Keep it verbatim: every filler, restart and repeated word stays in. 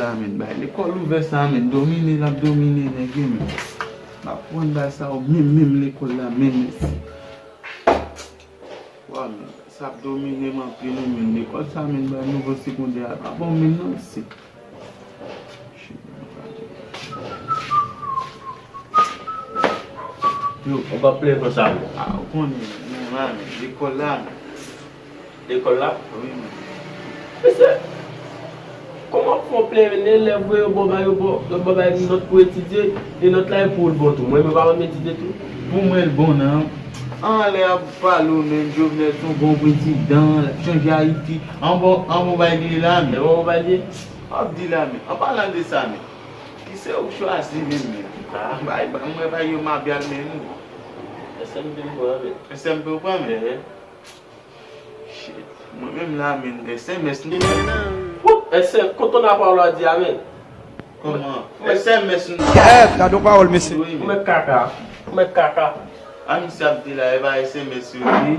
Sa menm, bay lekòl ouvè sa menm, domine l ap domine nèg yo menm. M ap konn bagay sa yo menm, menm lekòl la menm, mesye. Wa menm, sa ap domine m anpil wi menm, lekòl sa menm, bay nouvo segondè a pa bon menm non, mesye. Yo, ou pa plenyen konsa non. A, ou konnen, menm la menm, lekòl la menm. Lekòl la? Wi menm. Mesye, kòman pou w plenyen elèv vre yo ba w bay yo ba w bay nòt pou etidye, e nòt la e pou ou l bon tou. Mwen menm pa konn etidye tou. Pou mwen l bon nan. Anlè ap pale w menm, Jovenel se yon bon prezidan, l ap chanje Ayiti. An bon, an bon bay li ye la menm. E bon bay li ye? W ap di la menm. An palan de sa menm, ki se ou chwazi menm menm? Bay, bay, mwen bay yo mabyal menm. S M P m pran menm. S M P w pran menm? Ehe. Shit. Mwen menm la menm, S M S nou. Wout, S M, konton apwa w la di a menm. Kòman? S M S nou. Kèt, gade yon pawòl mesye. Wi Ou menm. Mèt kaka. Ou mèt kaka. A misye ap di la, e pa S M S yo di.